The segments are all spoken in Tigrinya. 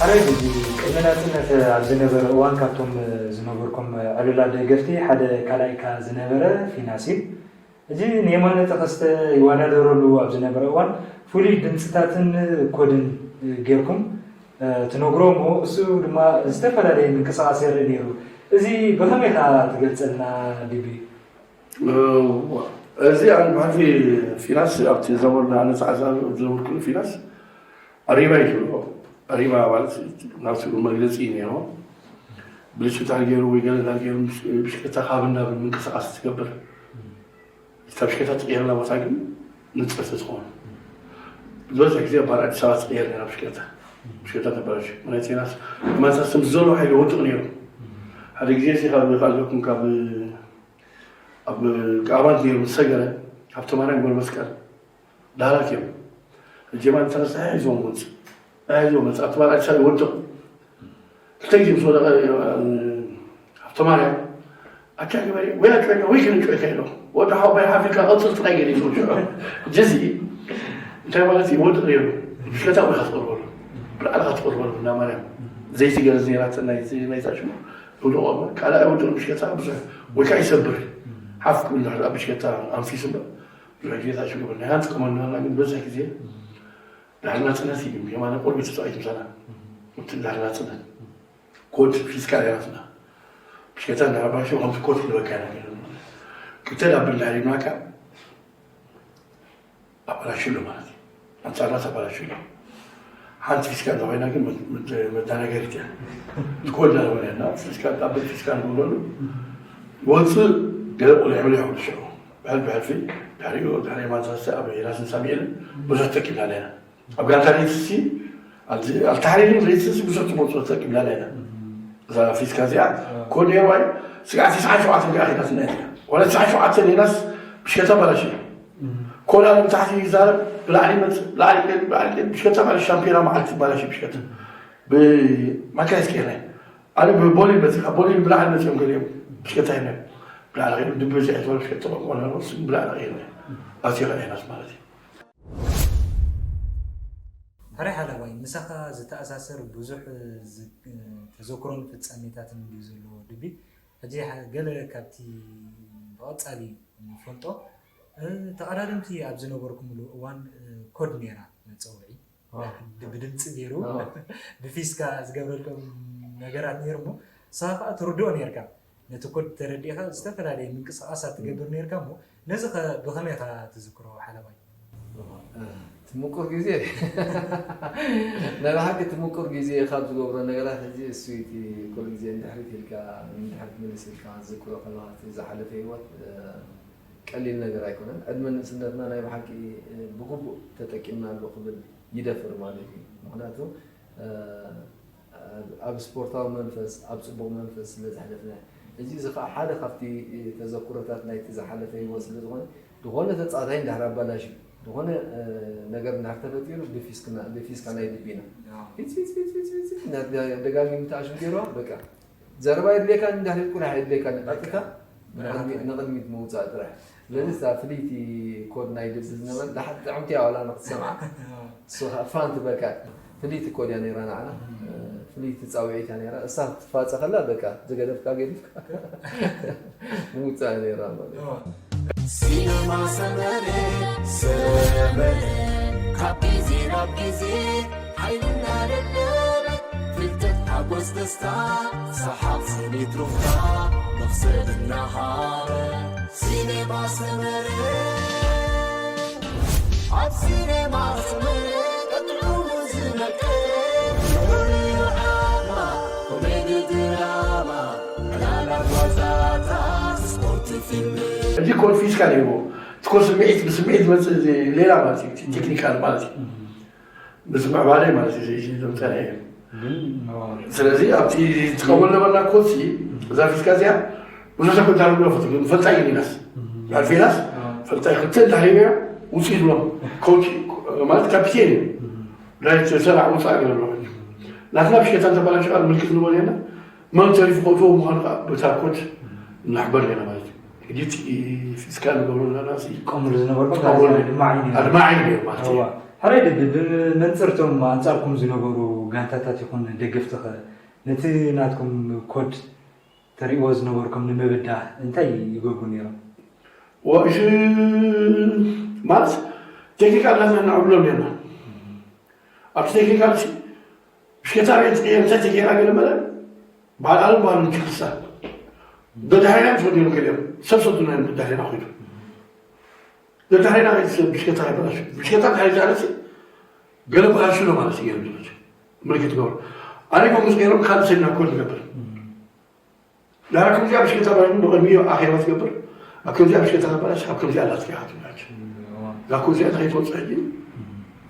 ሕራይ ግዜ ቅድሚ ናጽነት ኣብ ዝነበረ እዋን ካብቶም ዝነበርኩም ዕሉላት ደገፍቲ ሓደ ካልኣይካ ዝነበረ ፊናስ እዩ። ሕጂ ንየማነ ተኸስተ ይወዳደረሉ ኣብ ዝነበረ እዋን ፍሉይ ድምፅታትን ኮድን ጌርኩም ትነግሮ እሞ እሱ ድማ ዝተፈላለየ ምንቅስቃስ የርኢ ነይሩ። እዚ ብኸመይ ኢኻ ትገልፀልና ዲቢ? እዚ ኣነ ብሓቂ ፊናስ ኣብቲ ዘመንና ኣነ ፃዕፃ ዝነበርኩሉ ፊናስ ኣሪባ እዩ ዝብሎ። ኣሪባ ማለት ናቱ መግለፂ እዩ ነይሮ። ብልጭ እንድሕር ገይሩ ወይ ገለ እንድሕር ገይሩ ብሽክለታ ካብ እንዳብል ምንቅስቃስ ትገብር። እታ ብሽክለታ ትቅየረላ ቦታ ግን ንፅርቲ ትኸውን። ዝበዝሕ ግዜ ኣብ ኣዲስ ኣበባ ትቅየር ነይራ ብሽክለታ። ብሽክለታ ተበላሽ ምክንያት ፊናስ ማንሳስ ምስ ዘሎ ሓይሊ ወድቕ ነይሩ። ሓደ ግዜ እዚ ካብ ካልኩም ካብ ኣብ ቃባን ነይሩ ምስ ሰገረ ሃብተማርያም ገብረመስቀል ዳህላክ እዮም። እጀማ እንተነሳ ሒዝዎም ወፅ ሒዝዎም ወፅ ኣብቲ ባልዓት ሳይ ወድቕ ክልተ ግዜ ምስ ወደቐ ሃብተማርያም ኣታ ገበሬ ወይ ኣጭወኛ ወይ ክንጭወካ ኢሎ ወዲ ሓወባይ ሓፊካ ቀፅል ጥራይ ገለ ይዝውን ሽዑ ሕጂ እዚ እንታይ ማለት እዩ ወድቕ ነይሩ ብሽከታ ወይ ካትቕርበሉ ብላዕሊ ካትቕርበሉ እንዳ ማርያም ዘይቲ ገለ ነይራት ናይታ ሽሙ ወድቖ ካልኣይ ወድቕ ብሽከታ ብዙሕ ወይ ከዓ ይሰብር ሓፍ ክብል ድሕር ኣብ ብሽከታ ኣንፊሱ እምበር ብዙሕ ግዜ ታሽሙ ናይ ሃንፂ ከመናና ግን በዛ ግዜ ዳሕና ፅነት እዩ የማነ ቁርቢ ተፃዋይት ምሳና እቲ ዳሕና ፅነት ኮድ ፊስካ ራትና ብሽከታ እንዳረባሽ ከምቲ ኮድ ክልበካ ኢና ክተል ኣብ እንዳሪማካ ኣበላሽሉ ማለት እዩ። ኣንፃርና ተበላሽሉ ሓንቲ ፊስካ እንተኮይና ግን መዳናገሪት እያ። ትኮዳ ሆነና ፊስካ ጣብል ፊስካ ንብለሉ ወፅእ ገለ ቆልዑ ይብሉ ይሕሉ ሽዑ ብሕልፊ ሕልፊ ድሕሪኡ ድሕሪ ማንሳሰ ኣብ ሄራስን ሳሚኤልን ብዙሕ ተኪብና ኣለና። ኣብ ጋንታ ሬትሲ ኣልተሓሪርን ሬትሲ ብዙሕ ትመፅኦ ተጠቂምና ኢና። እዛ ፊስካ እዚኣ ኮድ ኔርዋ እዩ። ስጋዕ ትስዓን ሸውዓተን ገኣ ኺዳትና እያ። ዋላ ትስዓን ሸውዓተን ኔናስ ብሽከታ ባላሽ እዩ። ኮላ ንታሕቲ ይዛረብ ብላዕሊ ይመፅእ ብላዕሊ ይቀል ብላዕሊ ይቀል ብሽከታ ባላሽ ሻምፒዮና መዓልቲ ባላሽ እዩ ብሽከታ። ብማካየስ ኬርና እዩ። ኣነ ብቦሊን መፂኻ ቦሊን ብላዕሊ መፂኦም ገሊኦም ብሽከታ ይነ ብላዕሊ ኸይዱ ድብዚ ዕትበል ብሽከታ ቆቆና ብላዕሊ ኸይዱ ኣትዮ ኸዒናስ ማለት እዩ። ሕራይ ሓላባይ፣ ምሳኻ ዝተኣሳሰር ብዙሕ ተዘክሮን ፍጻሜታትን እንድዩ ዘለዎ ድቢ። ሕጂ ገለ ካብቲ ብቐጻሊ ንፈልጦ ተቐዳደምቲ ኣብ ዝነበርኩምሉ እዋን ኮድ ነይራ መጸውዒ። ድቢ ድምጺ ገይሩ ብፊስካ ዝገብረልኩም ነገራት ነይሩ እሞ ንስኻ ከኣ ትርድኦ ነይርካ። ነቲ ኮድ ተረዲእኻ ዝተፈላለየ ምንቅስቓሳት ትገብር ነይርካ እሞ ነዚ ኸ ብኸመይ ኢኻ ትዝክሮ ሓለዋይ? እቲ ምቁር ግዜ ናይ ብሓቂ እቲ ምቁር ግዜ ካብ ዝገብሮ ነገራት ሕጂ እሱ እቲ ኩሉ ግዜ እንድሕሪት ኢልካ እንድሕሪት ምልስ ኢልካ ዝዝክሮ ከለኻ እቲ ዝሓለፈ ህይወት ቀሊል ነገር ኣይኮነን። ዕድመ ንእስነትና ናይ ብሓቂ ብግቡእ ተጠቂምናሉ ክብል ይደፍር ማለት እዩ። ምክንያቱ ኣብ ስፖርታዊ መንፈስ ኣብ ፅቡቕ መንፈስ ስለ ዘሕለፍና እዚ እዚ ከዓ ሓደ ካብቲ ተዘክሮታት ናይቲ ዝሓለፈ ህይወት ስለ ዝኾነ ዝኾነ ተፃታይ እንድሕር ኣባላሽ ዝኾነ ነገር እንድሕር ተፈጢሩ ብፊስካ ናይ ልቢና ደጋጊሙ ተኣሽም ገይርዋ በቃ ዘረባ የድልየካ እንድሕር ቁራሕ የድልየካ ንቀጥታ ንቕድሚት ምውፃእ ጥራሕ ስለዚ እዛ ፍልይቲ ኮድ ናይ ልቢ ዝነበረ ዳሓር ጥዕምቲ እያ ዋላ ንክትሰምዓ እሱ ከዓ ፋን ትበልካ ፍልይቲ ኮድ እያ ነይራ ንዓና ፍልይቲ ፃውዒት እያ ነይራ እሳ ክትፋፀ ከላ በቃ ዝገደፍካ ገዲፍካ ምውፃእ ነይራ ማለት እዩ ሲነማ ሰመረ ሰመረ ካብ ግዜ ናብ ግዜ ሓይልና ደደበ ፍልጠት ሓጎስ ደስታ ሰሓቕ ስኒት ሩፍታ መኽሰብ እናሃበ ሲኔማ ሰመረ ኣብ ሲኔማ ሰመረ ቀጥዑሙ ዝነቀ ንዑ ዓማ ኮሜዲ ድራማ ዕላላት ዋዛታት ስፖርት ፊልም እዚ ኮንፊስካ ነይርዎ ትኮ ስምዒት ብስምዒት ዝመፅእ ሌላ ማለት እዩ ቴክኒካል ማለት እዩ ምስ ምዕባለ ማለት እዩ እዚ ዘምፀና እዩ ስለዚ ኣብቲ ትኸውን ነበርና ኮት እዛ ፊስካ እዚኣ ብዙሕ ሰብ እንታይ ብሎ ፈትግን ፈልጣይ ግን ኢናስ ልዓል ፌናስ ፈልጣይ ክልተ እንዳ ሃይበያ ውፅኢት ብሎ ኮች ማለት ካፒቴን እዩ ናይ ሰራዕ ውፃእ ገለ ብሎ ናትና ብሽከታ እንተባላሽ ቃል ምልክት ንቦ ኔርና መን ተሪፉ ከእትዎ ምዃኑ ከዓ በታ ኮት እናሕበር ኔርና ማለት እዩ ሕጂ ፊስካ ንገብሮ ዘለና ቀምሩ ዝነበርኩም ኣድማዒ ነይሩ ማለት እዩ ኣራይ ደቢ ብመንፅርቶም ኣንፃርኩም ዝነበሩ ጋንታታት ይኹን ደገፍትኸ ነቲ ናትኩም ኮድ ተርእይዎ ዝነበርኩም ንምብዳህ እንታይ ይገብሩ ነይሮም? ወእሽ ማለት ቴክኒካል ናትና ንዕብሎም ነርና። ኣብቲ ቴክኒካል ብሽከታ ቤት እንታይ ተገይራ ገለ መለ በዓል ኣለም በዓል ምክልሳ ደድሕሪና ትፈትዮም ገሊኦም ሰብ ሰዱና እዮም። ደድሕሪና ኮይዱ ደድሕሪና ከይዱ ሰብ ብሽከታ ይበላሽ ብሽከታ ካይዛለሲ ገለ በላሽሎ ማለት እዩ። ምልክት ገብሩ ኣነ ከምኡ ዝገይሮም ካልእ ሰድና ኮድ ንገብር። ዳራ ከምዚኣ ብሽክለታ ባጃጅ ብቐድሚኡ ኣኼባ ትገብር። ኣብ ከምዚኣ ብሽክለታ ተባላሽ ኣብ ከምዚኣ ኣላትካ ኢኻ ትብላች። እዛ ከምዚኣ ተኸይትወፅእ ሕጂ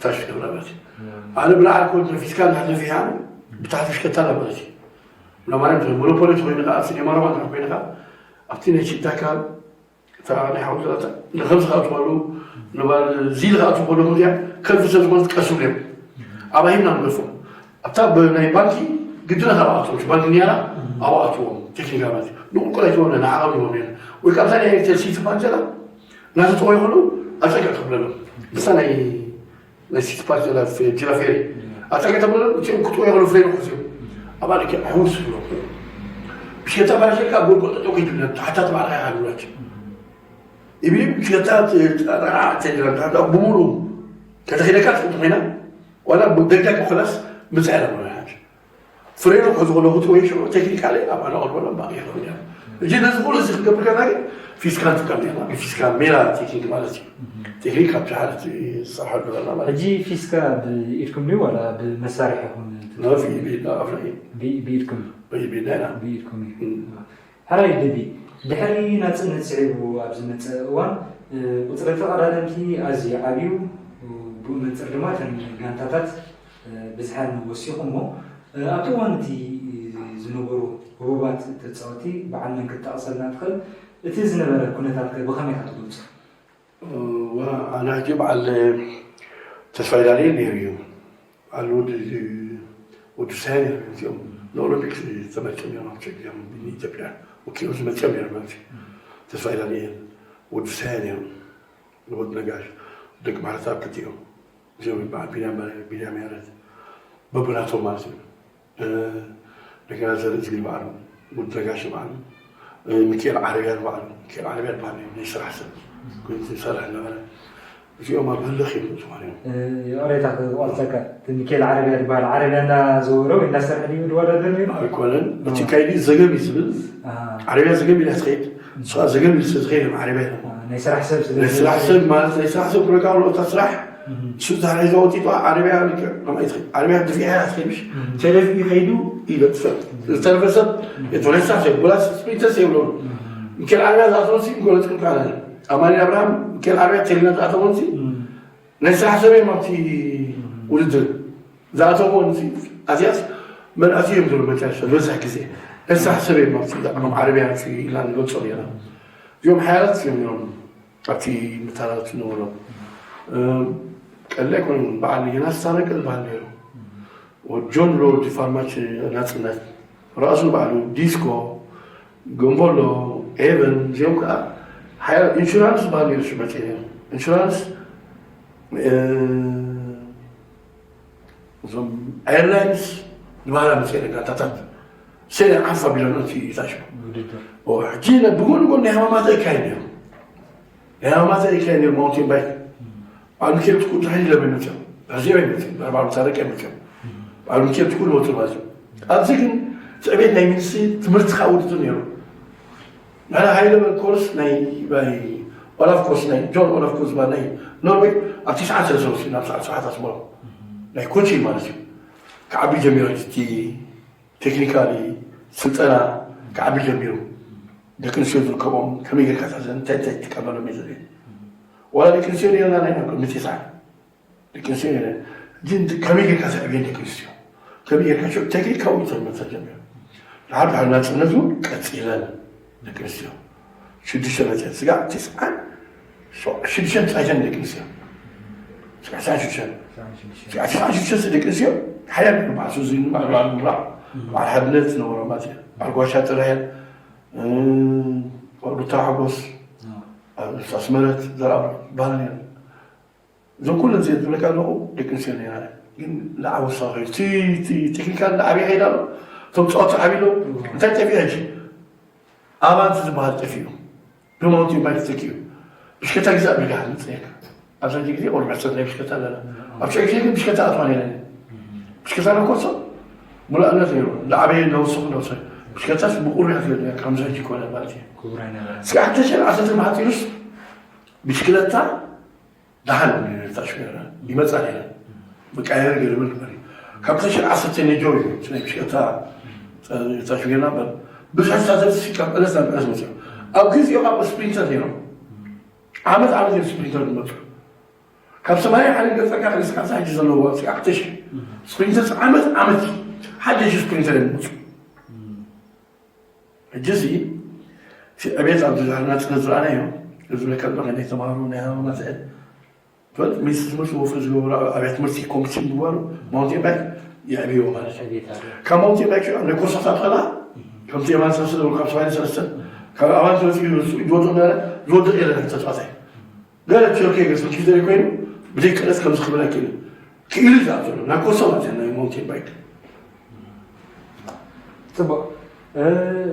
ታሽ ትገብራ ማለት እዩ። ኣነ ብላዕሊ ኮድ ፊስካል ናለፊ እያ ብታሕቲ ብሽክለታ ኣላ ማለት እዩ። ብላ ማርያም ተ ሞኖፖሊ ተኮይኑ ከዓ ኣብቲ ዴማሮባ እንድሕር ኮይንካ ኣብቲ ናይ ሽዳካ እታ ናይ ሓውዘራታ ንከምዚ ከዓ ትበሉ ንባል ዚል ከዓ ትበሉ ከምዚኣ ከዚ ሰብ ዝኾነ ትቀስሉ እዮም። ኣባሂብና ንገፎም ኣብታ ናይ ባንኪ ግድና ካብ ኣትዎም ባንክ ኒያላ ኣብኣትዎም ቴክኒካል ማለት ንቁልቁል ኣይትወነ ንዓቐብ ይቦም ነና ወይ ካብታ ናይ ኤርትር ሲቲ ፓንቸላ ናተጠወ ይኮኑ ኣፀጋ ከብለሎም ንሳ ናይ ናይ ሲቲ ፓንቸላ ጅራፌሪ ኣፀጋ ተብለሎም እቲኦም ክትወ ይኮኑ ፍሬ ንኮስ እዮም ኣባል ሕውስ ብሎ ብሸታ ባላሸካ ጎልጎል ጠጠው ከይትብለን ሓታ ተባዕካ ይሃሉላቸው ኢብሊም ክለታት ጠራዓ ተድረምታ ብሙሉ ከተኺደካ ትፈልጥ ኮይና ዋላ ደጋቂ ኮላስ ምፅዕረ ማለት ፍሬኑ ከዝኾነ ክትወይ ሽዑ ቴክኒካሊ ኣብ ኣነ ቀልበሎም ባቂ ይኸውን እያ። እጂ ነዚ ኩሉ እዚ ክገብር ከላ ግን ፊስካል ትጥቀም ዲና ብፊስካል ሜላ ቴክኒክ ማለት እዩ። ቴክኒክ ካብ ሻሓት ዝሰርሐሉ ዘላ ማለት ሕጂ ፊስካ ብኢድኩም ድዩ ዋላ ብመሳርሒ ይኹን ነው ፊ- ፊ- ፊ- ብኢድኩም ፊ- ፊ- ፊ- ብኢድኩም እዩ። ሕራይ ደቢ ድሕሪ ናጽነት ስዒቡ ኣብ ዝመጸ እዋን ቁጽሪ ተቐዳደምቲ ኣዝዩ ዓብዩ፣ ብኡ መንጽር ድማ እተን ጋንታታት ብዝሓን ወሲኹ እሞ ኣብቲ እዋን እቲ ዝነበሩ ህቡባት ተጻወቲ በዓል መን ክትጠቕሰልና ትኽእል? እቲ ዝነበረ ኩነታት ከ ብኸመይ ኢኻ ትገልጾ? ዋ ኣነ ሕጂ በዓል ተስፋይ ዳንኤል ነይሩ እዩ። በዓል ወዲ ወዲ ሳይ ነይሩ እዚኦም ንኦሎምፒክ ተመርጾም እዮም ኣብ ቸግዮም ንኢትዮጵያ ወኪሎም ዝመጽኦም ነይሩ ማለት እዩ። ተስፋይ ዳንኤል ወዲ ሳይ ነይሩ ንወዲ ነጋሽ ደቂ ማሕረታ ክልቲኦም እዚኦም ይበሃል ቢንያም በርሄ ቢንያም ያረድ በብናቶም ማለት እዩ። እንደገና ዘርኢ ዝግል በዓሉ ወዲ ነጋሽ በዓሉ ሚካኤል ዓረብያ በዓሉ ሚካኤል ዓረብያ በዓሉ ናይ ስራሕ ሰብ ኮይኑ ዝሰርሕ ነበረ። እዚኦም ኣብ ህልኽ ይብሉ ዝኾነ እዮም። ይቕሬታ ክቋርፀካ እቲ ሚካኤል ዓረብያ ዝበሃል ዓረብያ እንዳዘወረ ወይ እንዳሰርሐ ድዩ ዝወዳደር ነይሩ? ኣይኮነን። እቲ ካይዲ ዘገም እዩ ዝብል ዓረብያ ዘገም ኢላ ትኸይድ ንስኻ ዘገም ኢሉ ስለዝኸይድ እዮም ዓረብያ ኢሎም። ናይ ስራሕ ሰብ ስለ ናይ ስራሕ ሰብ ማለት ናይ ስራሕ ሰብ ኩነካ እታ ስራሕ እሱ ዛሬ ዘወጢጡ ዓረብያ ልክዕ ከምኣ ይትኸይድ ዓረብያ ድፊያ እያ ትኸይድ ምሽ ተደፊኡ ከይዱ ይበጥፈ ዝተረፈ ሰብ የተነሳ ሰብ ጎላ ስፕሪንተርስ የብሎም። ሚካኤል ዓረብያ ዝኣተወ ሲ ጎለፅ ክንካለ ኣማኒ ኣብርሃም ሚካኤል ዓረብያ ቴሌና ዝኣተወ ሲ ናይ ስራሕ ሰብ እዮም ኣብቲ ውድድር ዝኣተዎ ኣዚያስ መናእሰይ እዮም ዝብሉ መጨረሻ ዝበዝሕ ግዜ ናይ ስራሕ ሰብ እዮም ኣብቲ ዓቕሞም ዓረብያ ኢልና ንገልጾ ኔርና። እዚኦም ሓያላት እዮም ነይሮም ኣብቲ መተሓላለፍቲ ዝነበሮም። ቀለ ኣይኮኑን በዓል ዮናስ ታረቀ ዝበሃል ነይሩ። ጆን ሮድ ፋርማች ናጽነት ራሱ ባዕሉ ዲስኮ ጎንቦሎ ኤቨን እዚኦም ከዓ ሓያል ኢንሹራንስ ዝበሃል ነይሩ ሽመት ኢንሹራንስ እዞም ኤርላይንስ ዝበሃላ መፅኤ ጋንታታት ሰለ ዓፋ ቢሎን እቲ ታሽሙ ሕጂ ብጎን ጎን ናይ ሃማማተ ይካየድ ነይሩ ናይ ሃማማተ ይካየድ ነይሩ ማውንቴን ባይክ ኣንኬት ኩሉ ሓይለ መመፅኦም ኣዚኦም ኣይመፅኦም ኣርባዕተ ታሪክ ኣይመፅኦም ኣንኬት ኩሉ ወፅኡ ማለት እዩ ኣብዚ ግን ትዕቤት ናይ ሚኒስትሪ ትምህርቲ ከዓ ውድድር ነይሩ ንሕና ሃይ ለቨል ኮርስ ናይ ናይ ኦላፍ ኮርስ ናይ ጆን ኦላፍ ኮርስ ዝበሃል ናይ ኖርዌይ ኣብ ትሽዓተ ሰለስተ ወሲድና ኣብ ሰዓት ሰዓት ኣስመሮም ናይ ኮቺን ማለት እዩ ክዓቢ ጀሚሩ ሕጂ እቲ ቴክኒካሊ ስልጠና ክዓቢ ጀሚሩ ደቂ ኣንስትዮ ዝርከቦም ከመይ ጌርካ ትሕዘን እንታይ እንታይ ትጥቀመሎም እዩ ዝብል ዋላ ደቂ ኣንስትዮ ኔርና ናይ ናብ ቅድሚ ትስዓን ደቂ ኣንስትዮ ነይረን ግን ከመይ ጌርካ ዘዕብየን ደቂ ኣንስትዮ ከመይ ጌርካ ሽዑ ቴክኒካዊ ተመተ ጀሚሩ ድሓር ድሓር ናፅነት እውን ቀፂለን ደቂ ኣንስትዮ ሽዱሽተ መፅአን ስጋዕ ትስዓን ሽዱሽተ ፃይተን ደቂ ኣንስትዮ ስጋዕ ትስዓን ሽዱሽተን ስጋዕ ትስዓን ሽዱሽተ ደቂ ኣንስትዮ ሓያል ባዕሱ ዝንባዕባል ምራቕ በዓል ሓድነት ዝነበሮ ማለት እዩ በዓል ጓሻ ጥራየን ሩታ ሓጎስ ኣስመረት ዘርኣ በዓል ነይረን እዞም ኩሉ እዚ ዝብለካ ኣለኹ ደቂ ኣንስትዮ ነና ግን ንዓወሳ ኸይድ እቲ ቴክኒካል ንዓብይ ኸይድ ኣሎ። እቶም ፀወታ ዓብይ ኣለዉ። እንታይ ጠፊኡ ሕጂ? ኣባንቲ ዝበሃል ጠፊኡ። ብማውንቴን ባይክ ተኪኡ። ብሽከታ ግዛእ ብልካ ንፅየካ። ኣብዛ ግዜ ኦርቢት ናይ ብሽከታ ኣለና። ኣብ ሽዑ ግዜ ግን ብሽከታ ኣትዋን የለን። ብሽከታ ነኮሶ ሙሉእነት ነይሩ። ንዓበየ ነውስኹ ነውሰ ብሽከታስ ብቁሩብ እያ ትገድለካ። ከምዚ ሕጂ ኮነ ማለት እዩ። ክቡር ኣይነበረን። እስከ ሓተሸን ዓሰርተ መሓፂሩስ ብሽክለታ ደሓን ታሽገራ ይመጻ ነይረ። መቃየሪ ገርብል ነበር። ካብ ተሽር ዓሰርተ ነጆ እዩ ናይ ብሽከታ ታሽገራ ነበር። ብዙሕ ሳዘር ካብ ዕለት ናብ ዕለት መፅኡ። ኣብ ግዜኡ ካብ ስፕሪንተር ነይሮም። ዓመት ዓመት እዮም ስፕሪንተር ዝመፁ። ካብ ሰማንያ ሓደ ገፀካ ክልስካ ሳሕጂ ዘለዎ ክልስካ ክተሽ ስፕሪንተርስ ዓመት ዓመት ሓደሽ ስፕሪንተር እዮም ዝመፁ። ሕጂ እዚ እቲ ዕቤት ኣብዚ ናጽነት ዝረኣናዮ፣ እዚ ዝብለካ ዘሎ ናይ ተማሃሮ ናይ ሃይማኖት ስዕል ትፈልጥ፣ ሚስ ትምህርቲ ወፍሪ ዝገብሩ ኣብ ኣብያተ ትምህርቲ ኮምፒቲሽን ምግባሩ ማውንቴን ባይክ የዕብዮ ማለት እዩ። ዕቤት ኣሎ። ካብ ማውንቴን ባይክ ኣብ ናይ ኮርሳት ኣትኸላ ከምቲ የማን ሰለስተ ዝብሉ ካብ ሰማንያ ሰለስተ ካብ ኣባል ትምህርቲ ዝወጡ ዝወጡ ነበረ ዝወድቕ የለን ተጻዋታይ ገለ ቸርኬ ገስ ኪዘሪ ኮይኑ ብደይ ክእለት ከም ዝኽብል ኣይክእልን ክኢሉ ዝኣብ ዘሎ ናይ ኮርሳ ማለት እዩ ናይ ማውንቴን ባይክ ፅቡቕ።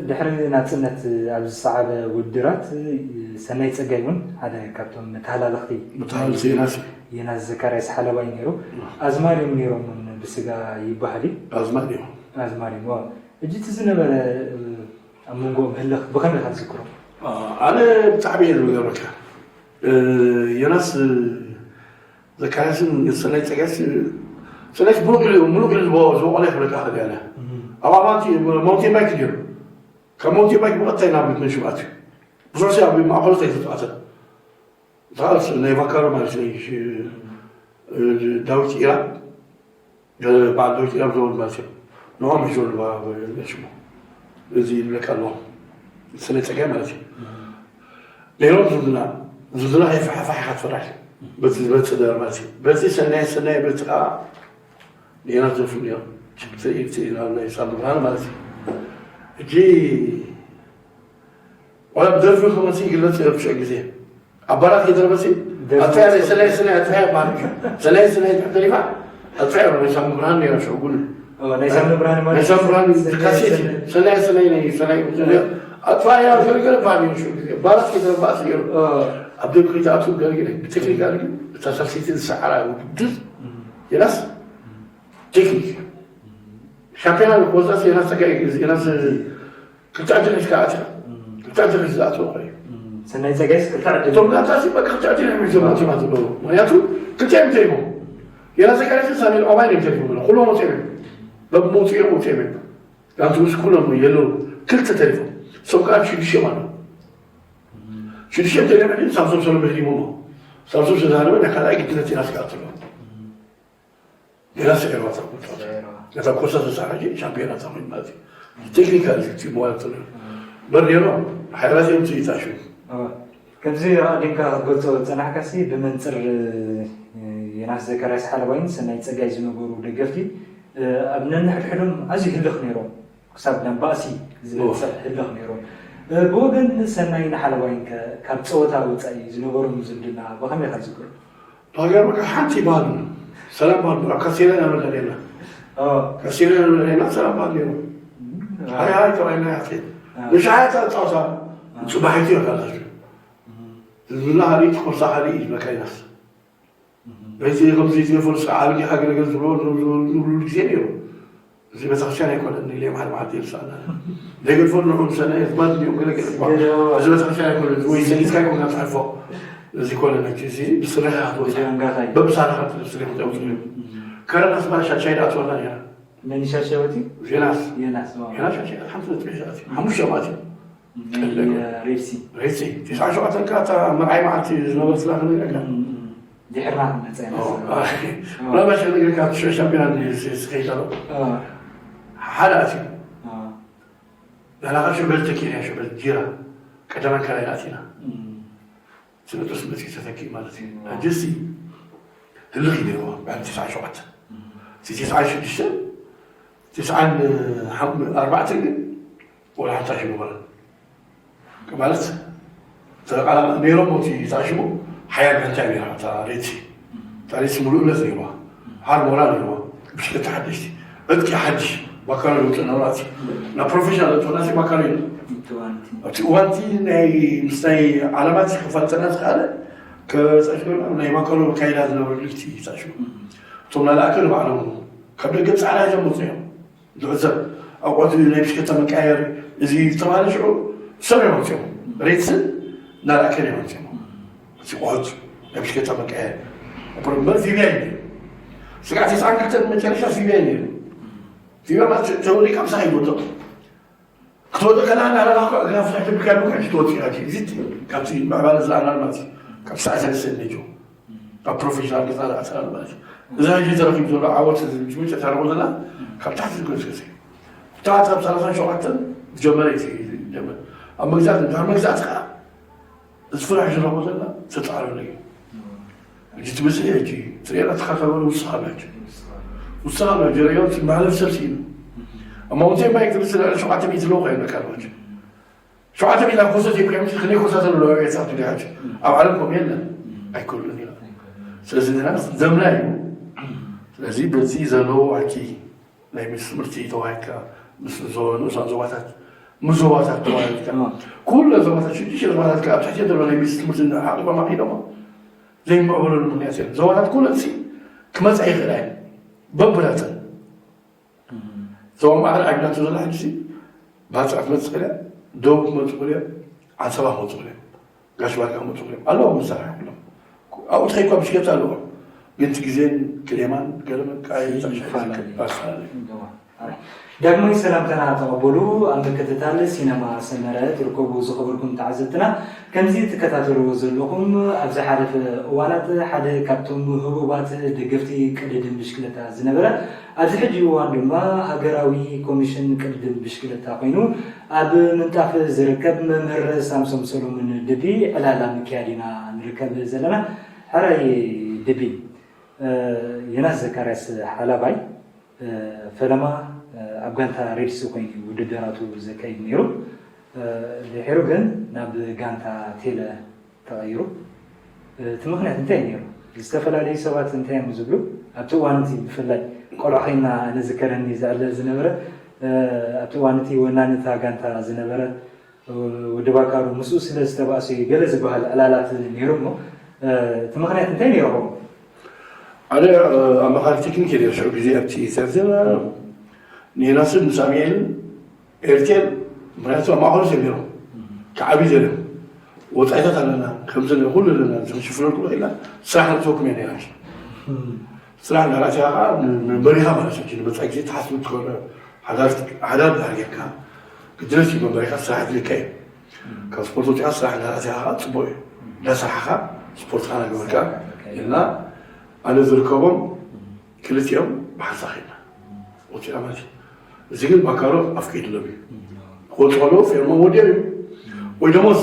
ድሕሪ ናፅነት ኣብ ዝሰዓበ ውድድራት ሰናይ ፀጋይ እውን ሓደ ካብቶም መተሃላለኽቲ መተሃላለኽቲ ዮናስ እዩ። ዮናስ ዘካርያስ ሓለባይ ነይሩ። ኣዝማድ እዮም ነይሮም እውን ብስጋ ይበሃል እዩ። ኣዝማድ እዮም። ኣዝማድ እዮም። ሕጂ እቲ ዝነበረ ኣብ መንጎኦም ህልኽ ብኸመይ ኢኻ ትዝክሮ? ኣነ ብጣዕሚ እየ ዝገርመካ ዮናስ ዘካርያስን ሰናይ ፀጋይስ ሰናይስ ብሩቅ ኢሉ ምሉቅ ኢሉ ዝበቆለ ይብለካ ክእል ያለ ኣብ ኣባንቲ ማውንቴን ባይክ ድዮም ካብ ማውንቴን ባይክ ብቐጥታ ናብ ቤት መንሽባት እዩ ብዙሕ ሰብ ኣብ ማእከሎት ኣይተተኣተን ተቃለስ ናይ ቫካሮ ማለት ናይ ዳዊት ኢራን በዓል ዳዊት ኢራን ዝነበሩ ማለት እዮም ንኦም ይዞ ሽሙ እዚ ይብለካ ኣለዎ ስለ ፀጋይ ማለት እዩ ነይሮም ዝምድና ዝምድና ከይፈሓፋሕ ኢኻ ትፈራሕ በቲ ዝበፅእ ነገር ማለት እዩ በቲ ሰናይ ሰናይ በቲ ከዓ ሌላ ዘፍሩ እዮም ትርኢ ትርኢ ናብ ናይ ሳምሪ ብርሃን ማለት እዩ ሕጂ ዋላ ብደርፊ ክመፅእ ይግለፅ እዮም ሽዑ ግዜ ኣባላት ከይደረበሲ ኣጥፍያ ናይ ሰናይ ሰናይ ኣጥፍያ ይበሃል እዩ ሰናይ ሰናይ ተሪፋ ኣጥፍያ ናይ ሳምሪ ብርሃን ነይራ ሽዑ ጉል ናይ ሳምሪ ብርሃን ማለት ናይ ሳምሪ ብርሃን ካሴት ሰናይ ሰናይ ናይ ሰናይ ኣጥፋያ ገለገለ በሃል እዩ ሽዑ ግዜ ኣባላት ከይደረባእስ ገይሩ ኣብ ደቂ ከይትኣትው ገለገለ ብቴክኒካል ግን እታ ሳልሰይቲ ዝሰዓራ ውድድር የናስ ቴክኒክ ሻምፒዮና ክወፃ ዜና ፀጋይ ዜና ክልተ ዕድል ሒዝካ ኣትያ ክልተ ዕድል ሒዝ ዝኣትወ ኮይኑ ሰናይ ፀጋይስ ክልተ ዕድል እቶም ጋንታሲ በቃ ክልተ ዕድል እዮም ሒዞም ኣትዮም ኣለዉ ምክንያቱ ክልቲኦም ተሪፎም ዜና ፀጋይስ ሳሚል ኦባይን እዮም ተሪፎም ኣለዉ ኩሎም ወፂኦም እዮም በብመውፅኦም ወፂኦም እዮም ጋንቱ ምስ ኩሎም የለዉ ክልተ ተሪፎም እሶም ከዓ ሽዱሽኦም ኣለዉ ሽዱሽኦም ተሪፎም ሳምሶም ሰሎሜ ህዲሞሞ ሳምሶም ዝተዛረበ ናይ ካልኣይ ግድነት ዜና ስጋኣት ኣለዉ ገና ስዒርዋ እታ ቁንጣ። ነታ ኮርሳ ተሳሓጂ ሻምፒዮና እታ ኮይን ማለት እዩ። ቴክኒካል እቲ ማለት ነው። በርዴኖ ሓይላት እዮም ትይታሹ። ከምዚ ኣቐዲምካ ክትገልጾ ዝጸናሕካሲ ብመንጽር ዮናስ ዘካርያስ ሓለባይን ሰናይ ጸጋይ ዝነበሩ ደገፍቲ ኣብ ነንሕድሕዶም ኣዝዩ ህልኽ ነይሮም። ክሳብ ናብ ባእሲ ዝበፅሕ ህልኽ ነይሮም። ብወገን ሰናይን ሓለዋይን ከ ካብ ፀወታ ወፃኢ ዝነበሮም ዝምድና ብኸመይ ኢኻ ትዝክሮ? ብሃገር በቃ ሓንቲ ባህል ሰላም ባህል ኣብ ካሴላ ኢና ንብላ ነርና። ካሴላ ኢና ንብላ ነርና ሰላም ባህል ነይሩ። ሃይ ሃይ ተባሂልና ያፌት ንሻያ ተፃውታ ፅባሒቱ ይወዳላችሁ ዝብላ ሃሪት ኮርሳ ሃሪ ይበቃ ይናስ በዚ ከምዚ ዝገፈሉ ስራ ዓብዲ ሃገር ገዝ ዝብሎ ዝብሉ ግዜ ነይሩ። እዚ ቤተክርስትያን ኣይኮነን ኢለ ሓደ መዓልቲ ይርሳና ደገድፎ ንዑ ምሰና የዝማድ እንዲኦም ገለ ገለ እኳ እዚ ቤተክርስትያን ኣይኮነን ወይ ሰሊጥካ ይኮን ናብ ትሓልፎ እዚ ኮነ ነቲ እዚ ብስርሕ ክትወፅእ በብሳራ ካብ ትስርሕ ክትወፅእ እዩ ከረን ኣስመራ ሻሻይ ደኣ ትወና ነራ መን ሻሻይ ወፂ ዜናስ ዮናስ ዜና ሻሻይ ሓንቲ ነጥቢ ሒዛ ኣትዩ ሓሙሽተ ማለት እዩ ሬድሲ ሬሲ ቴስዓ ሸውዓተ ከኣ እታ መርዓይ መዓልቲ ዝነበረት ስላ ክነግረካ ድሕርና ክንመፅእ ኢና ምናልባት ክነግረካ ሽዑ ሻምፒዮና ስከይድ ኣሎ ሓደ ኣትዩ ናላኻ ሸበል ተኪእና ሸበል ጂራ ቀዳማይ ካልኣይ ኣቲና ስነጥሮስ መፅኡ ተተኪኡ ማለት እዩ ሕጂ ሲ ህልኽ እዩ ነይርዎ ብዓል ትስዓ ሸውዓተ እቲ ትስዓ ሽዱሽተ ትስዓን ኣርባዕተን ግን ወላ ሓንቲ ኣይሽበበረን ማለት ተቃላ ነይሮም እቲ ዝኣሽሙ ሓያል ጋንታ ነይራ እታ ሬድሲ ታሪስ ሙሉእነት ነይርዋ፣ ሓር ሞራል ነይርዋ። ብሽክለታ ሓደሽቲ፣ ዕጥቂ ሓድሽ፣ ባካሎ ለውጥና ማለት እዩ። ናብ ፕሮፌሽናል ለውጥና ሲ ባካሎ እዩ። ኣብቲ እዋንቲ ናይ ምስ ናይ ዓለማት ክፋልጠና ዝኸኣለ ከፀሽና ናይ ባካሎ ካይዳ ዝነበረ ልክቲ ይፃሽሙ። እቶም ናላእከ ንባዕሎም ካብ ደገ ፃዕዳ እዮም መፅኦም። ዝዕዘብ ኣቋቱ ናይ ብሽከታ መቃየር እዚ ዝተባለ ሽዑ ሰብ እዮም ኣምፅኦም። ሬትስን ናላእከን እዮም ኣምፅኦም። እቲ ቆት ናይ ብሽከታ መቃየር በር ቪቢያ እዩ። ስጋዕ ተስዓን ክልተን መጨረሻ ቪቢያ እዩ። ቪቢያ ማለት ተወዲቃ ምሳኻ ይወድቕ ክትወድቕ ከላ ናረኻ እግራ ፍሳሕ ትብልካ ዶ ከሕጂ ትወፅእ ኢኻ። እዚ ካብቲ ምዕባለ ዝለኣና ማለት እዩ። ካብ ሰዓት ሰለስተ ነጆ ካብ ፕሮፌሽናል ገዛ ዝኣሰራ ማለት እዩ። እዛ ሕጂ ተረኪቡ ዘሎ ዓወት እዚ መጨረሻ ንሪኦ ዘለና ካብ ታሕቲ ዝገዝገዘ ታሕቲ ካብ ሰላሳን ሸውዓተን ዝጀመረ እዩ። ዝጀመር ኣብ መግዛእቲ ድሕሪ መግዛእቲ ከዓ እዚ ፍራሕ ዝረኽቦ ዘለና ተፃዕረሉ እዩ። ሕጂ ትብዝሒ ሕጂ ትሪኤና ተኻታበሉ ውስኻ ኣሎ ሕጂ ውስኻ ኣሎ ጀረዮ ማሕለፍ ሰብ ስኢኑ ኣማውንቴ ባይክ ትብዝሒ ልዕሊ ሸውዓተ ሚእቲ ኣለዎ ከይብለካ ኣለዋቸው ሸውዓተ ሚእቲ ኮሶ ዘይኮነ ክንደይ ኮሶ ዘለዋ ቤት ፃቱ ዲያች ኣብ ዓለም ከም የለን ኣይኮሉን ኢና። ስለዚ ንሕና ዘምና እዩ። ስለዚ በዚ ዘለዎ ሕጂ ናይ ምስ ትምህርቲ ተዋሂድካ ምስ ንኡሳን ዞባታት ምስ ዞባታት ተዋሂድካ ኩለ ዞባታት ሽዱሽተ ዞባታት ኣብ ትሕቲ ዘሎ ናይ ምስ ትምህርቲ ዓቕባ ማኺዶሞ ዘይምዕበለሉ ምክንያት የለን። ዞባታት ኩለን ክመፃ ይኽእላ እየን በብላተን ዞባ ማዕረ ዓግናቶ ዘላ ሕጂ ባጽዕ ክመጽእ እያ፣ ደቡብ ክመጽእ እያ፣ ዓንሰባ ክመጽእ እያ፣ ጋሽ ባርካ ክመጽእ እያ ኣለዎም መሳርሒ ኩሎም ኣብኡ ተኸይኳ ብሽገት ኣለዎም ግን እቲ ግዜን ክሌማን ገለ መቃየሪ ዳግማይ ሰላምታና ተቐበሉ። ኣብ ምክትታል ሲነማ ሰመረ ትርከቡ ዝኸበርኩም ተዓዘብትና፣ ከምዚ ትከታተልዎ ዘለኹም ኣብ ዝሓለፈ እዋናት ሓደ ካብቶም ህቡባት ደገፍቲ ቅድድም ብሽክለታ ዝነበረ፣ ኣብዚ ሕጂ እዋን ድማ ሃገራዊ ኮሚሽን ቅድድም ብሽክለታ ኮይኑ ኣብ ምንጣፍ ዝርከብ መምህር ሳምሶም ሰሎሙን ድቢ ዕላል ምክያድ ኢና ንርከብ ዘለና። ሕራይ ድቢ፣ ዮናስ ዘካርያስ ሓላባይ ፈለማ ኣብ ጋንታ ሬድስ ኮይኑ ውድድራቱ ዘካይድ ነይሩ። ድሒሩ ግን ናብ ጋንታ ቴለ ተቐይሩ። እቲ ምኽንያት እንታይ እዩ ነይሩ? ዝተፈላለዩ ሰባት እንታይ እዮም ዝብሉ? ኣብቲ እዋን እቲ ብፍላይ ቆልዑ ኮይና ኣነ ዝከረኒ ዘዕለ ዝነበረ ኣብቲ እዋን እቲ ወናኒ እታ ጋንታ ዝነበረ ወዲ ባካሩ ምስኡ ስለ ዝተባእሱ እዩ ገለ ዝበሃል ዕላላት ነይሩ እሞ እቲ ምኽንያት እንታይ ነይሩ? ሓደ ኣማኻሪ ቴክኒክ እየ ሽዑ ግዜ ኣብቲ ሰርጀና ኔናስን ሳሙኤልን ኤርቴል ምክንያቱ ኣብ ማእኸሉ ሰብ ነይሮም ክዓብዩ ዘለ ወፃኢታት ኣለና ከምዚ ኩሉ ኣለና ዝሽፍነልኩም ኢልና ስራሕ ንእትወኩም እያ ነይራ ስራሕ እንዳራእሲኻ ከዓ ንመንበሪኻ ማለት እዩ ንመፃኢ ግዜ ትሓስቡ ትኸነ ሓዳር ዳር ጌርካ ግድነት እዩ መንበሪኻ ስራሕ ድልካ እዩ ካብ ስፖርት ወፂኻ ስራሕ እንዳራእሲኻ ከዓ ፅቡቅ እዩ እንዳሰራሕኻ ስፖርትኻ ናገበርካ ኢልና ኣነ ዝርከቦም ክልቲኦም ብሓንሳብ ኸይድና ወፂና ማለት እዩ እዚ ግን ባካሮ ኣፍቂድሎም እዩ ክወፁ ከለዉ ፌርሞም ወዲኦም እዩ ወይ ደሞዝ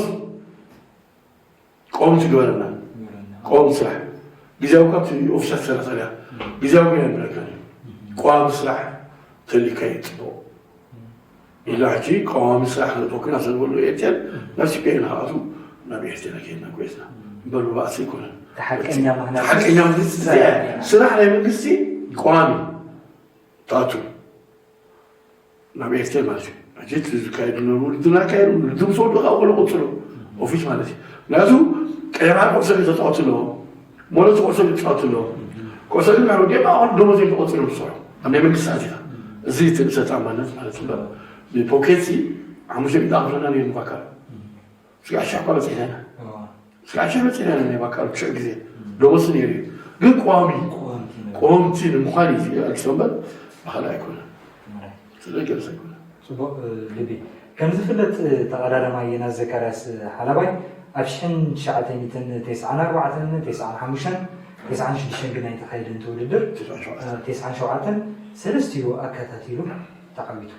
ቆም ትግበረና ቆም ስራሕ ግዜያዊ ካብቲ ኦፊሳት ሰራተኛ ግዜያዊ ግን ኣይብለካን እዩ ቋሚ ስራሕ ተሊካ እዩ ፅቡቅ ኢሉ ሕጂ ቀዋሚ ስራሕ ንእቶ ኩና ስለዝበሉ ኤርትያን ናብ ሲፒኤ ንክኣቱ ናብ ኤርትራ ከይድና ኮይስና እምበር ብባእሲ ኣይኮነን ሓቀኛ ምክንያት ሓቀኛ መንግስቲ ስራሕ ናይ መንግስቲ ቀዋሚ ትኣቱ ናብ ኤርትራ ማለት እዩ ሕጂ ዝካየዱ ውድድር ናካየዱ ውድድር ምስ ወዱ ካብ ከሎ ቆፅሎ ኦፊስ ማለት እዩ ምክንያቱ ቀይራ ቁርሰ ተፃወት ኣለዎ ሞለት ቁርሰ ተፃወት ኣለዎ ቁርሰ ግን ናብ ወዲያ ማእኸል ደሞዝ እዮም ተቆፂሮም ዝሰርሑ ኣብ ናይ መንግስቲ ኣዚኻ እዚ ትርእሰ ጣማነት ማለት እዩ ብፖኬት ሲ ሓሙሽተ ሚእቲ ኣኽፍለና ነይሩ ምኳካ ስጋዕ ሻዕ እኳ በፂሕና ኢና ስጋዕ ሻዕ በፂሕና ኢና ናይ ባካሉ ሽዑ ግዜ ደሞዝ ነይሩ እዩ ግን ቋሚ ቆምቲ ንምኳን እዩ ኣዲስ ኣበባ ብኻልእ ኣይኮነን ስለዚ ገልፅ ኣይኮነን ፅቡቅ ልቢ ከም ዝፍለጥ ተቐዳዳማይ ዮናስ ዘካርያስ ሓላባይ ኣብ ሽሕን ትሽዓተ ሚእትን ተስዓን ኣርባዕተን ተስዓን ሓሙሽተን ተስዓን ሽዱሽተን ግን ኣይተኻየደን እቲ ውድድር ተስዓን ሸውዓተን ሰለስቲኡ ኣከታቲሉ ተዓዊቱ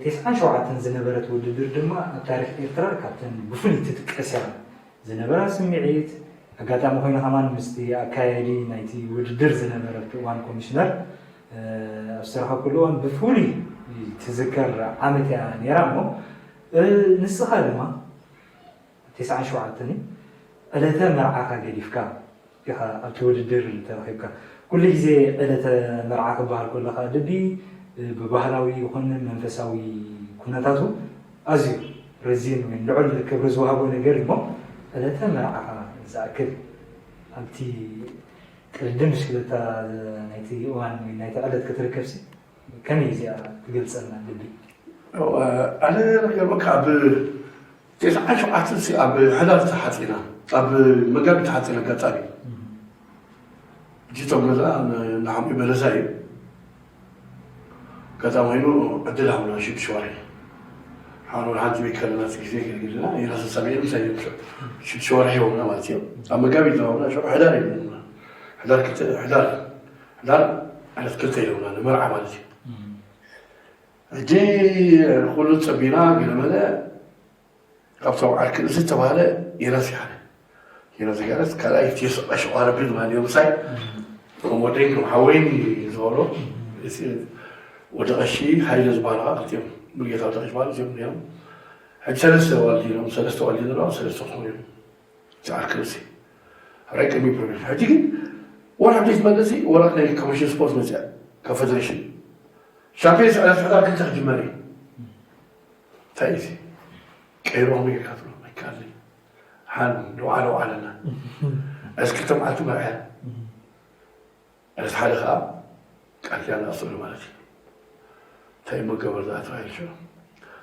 ተስዓን ሸውዓተን ዝነበረት ውድድር ድማ ኣብ ታሪክ ኤርትራ ካብተን ብፍሉይ ትጥቀስ እያ ዝነበራ ስምዒት ኣጋጣሚ ኮይኑ ከማን ምስቲ ኣካያዲ ናይቲ ውድድር ዝነበረ እዋን ኮሚሽነር ኣብ ዝተረኸብኩሉ እዋን ብፍሉይ ትዝከር ዓመት እያ ነይራ እሞ ንስኻ ድማ ተስዓን ሸውዓተን ዕለተ መርዓኻ ገዲፍካ ኢኻ ኣብቲ ውድድር ተረኺብካ። ኩሉ ግዜ ዕለተ መርዓ ክበሃል ከሎ ከኣ ድቢ ብባህላዊ ይኹን መንፈሳዊ ኩነታቱ ኣዝዩ ረዚን ወይ ልዑል ክብሪ ዝወሃቦ ነገር እዩ እሞ፣ ዕለተ መርዓኻ ዝኣክል ኣብቲ ቅድድም ብሽክለታ ናይቲ እዋን ወይ ናይቲ ዕለት ክትርከብሲ፣ ከመይ እዚኣ ትገልጸልና ድቢ? ኣነ ገርመካ ኣብ ተስዓን ሸውዓተን ሲ ኣብ ሕዳር ተሓፂና፣ ኣብ መጋቢት ተሓፂና ኣጋጣሚ ጅቶም ገዛ ንሓምኡ በለሳ እዩ። ኣጋጣሚ ኮይኑ ዕድል ሃቡና ሽዱሽተ ወርሒ ሓኑ ሓንቲ ቤት ከለና ግዜ ከግልና ኢና ሰሳቢኤ ምሳይ ሽዱሽተ ወርሒ ይሆና ማለት እዩ። ኣብ መጋቢት ሃቡና ሽዑ ሕዳር ይብሉና። ሕዳር ክልተ ሕዳር ሕዳር ዕለት ክልተ ይለውና ንመርዓ ማለት እዩ። ሕጂ ኩሉ ፀቢና ገለመለ ካብቶም ዓርኪ እዚ ዝተባህለ ዮናስ ይሓለ። ዮናስ ጋረስ ካልኣይ የሱስ ቀሽቋ ረቢ ዝባል እዮም ምሳይ ከም ወደይ ከም ሓወይን ዝበሎ ወዲ ቀሺ ሃይለ ዝበሃሉ ከዓ ክልቲኦም ሙሉጌታ ወዲ ቀሺ ዝበሃሉ እዚኦም ነይሮም። ሕጂ ሰለስተ ዋልዲ ኢሎም ሰለስተ ዋልዲ ዘለዋ ሰለስተ ክኾኑ እዮም። እቲ ዓርኪ ርእሲ ሕራይ ቅድሚ ፕሪሚየር ሕጂ ግን ወላ ሕጂ ትመለሲ ወላ ናይ ኮሚሽን ስፖርት መፅያ ካብ ፌደሬሽን ሻምፒዮንስ ዕለት ሕዳር ክልተ ክጅመር እዩ። እንታይ እዩ እዚ ቀይሮም ጌርካ ትብሎ ኣይከኣልን። ሓን ደውዓለ ውዓለና ዕለት ክልተ መዓልቲ መርዓያ ዕለት ሓደ ከዓ ቃል ኪዳን ዝኣስረሉ ማለት እዩ። እንታይ እሞ ገበር ዝኣተዋይል ሽዑ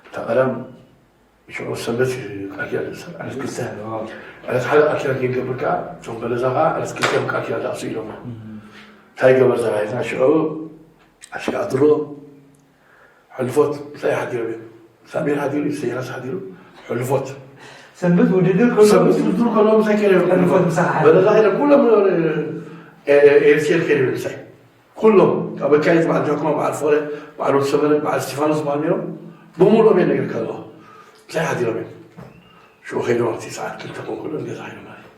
እታ ቀዳም ሽዑ ሰንበት እዩ ቃል ኪዳን ዝእሰር ዕለት ክልተ ዕለት ሓደ ቃል ኪዳን ከይንገብር ከዓ እቶም በለዛ ከዓ ዕለት ክልተ እዮም ቃል ኪዳን ዝኣስሩ ኢሎምና። እንታይ ገበር ዘራይትና ሽዑ ኣሽካዕትሮ ሕልፎት ምሳይ ሓዲሮም እዮም። ሳሚር ሓዲሩ እዩ ሰይራስ ሓዲሩ ሕልፎት ሰንበት ውድድር ከሎ ሰንበት ውድድር ከሎ ምሳይ ከይረ ሕልፎት ምሳኻ ሓዲሩ። በለዛ ከይረ ኩሎም ኤርሴል ከይረ ምሳይ ኩሎም ካብ ኣካየት በዓል ጃኩማ በዓል ፎረ በዓል ወዲ ሰመረ በዓል እስቲፋኖስ በዓል ነይሮም ብምሉኦም እየ ነገር ከለዋ ምሳይ ሓዲሮም እዮም። ሽዑ ከይዶም ኣብቲ ሰዓት ክልተ ኮንኩሎም ገዛ ከይዶም ማለት እዩ።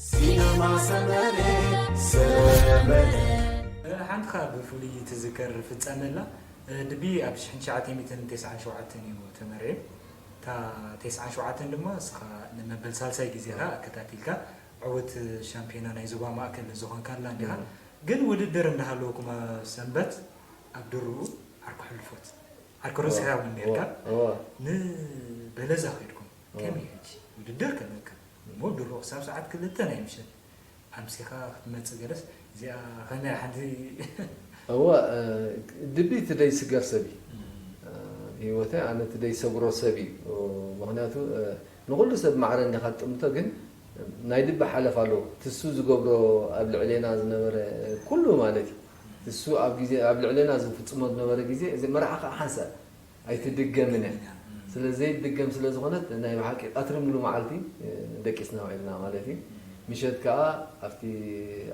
ሲነማ ሰመረ ሰመረ ሓንቲ ካብ ብፍሉይ ትዝከር ፍጻመ ኣላ። ድቢ ኣብ ሽሕን ትሽዓተ ሚእትን ተስዓን ሸውዓተን እዩ ተመርዒ። እታ ተስዓን ሸውዓተን ድማ እስኻ ንመበል ሳልሳይ ግዜኻ ኣከታቲልካ ዕውት ሻምፒዮና ናይ ዞባ ማእከል ዝኾንካላ እንዲኻ። ግን ውድድር እንዳሃለወኩም ኣብ ሰንበት ኣብ ድርኡ ዓርኩ ሕልፎት ዓርኩ ርእስኻ እውን ነርካ። ንበለዛ ከድኩም ከመይ ሕጂ ውድድር ከለካ እሞ ድሮ ክሳብ ሰዓት ክልተ ናይ ምሸት ኣምሲኻ ክትመፅእ ገለስ እዚኣ ከመይ ሓንቲ እወ ድቢ ትደይ ስገር ሰብ እዩ ህይወተይ ኣነ ትደይ ሰግሮ ሰብ እዩ። ምክንያቱ ንኩሉ ሰብ ማዕረ እንዲካ ትጥምቶ ግን ናይ ድቢ ሓለፍ ኣለዎ ትሱ ዝገብሮ ኣብ ልዕሌና ዝነበረ ኩሉ ማለት እዩ ትሱ ኣብ ግዜ ኣብ ልዕሌና ዝፍፅሞ ዝነበረ ግዜ እዚ መርዓ ከዓ ሓንሳእ ኣይትድገምን እያ። ስለ ዘይትድገም ስለ ዝኾነት ናይ ብሓቂ ቀትሪ ሙሉ መዓልቲ ደቂስና ውዒልና ማለት እዩ። ምሸት ከዓ ኣብቲ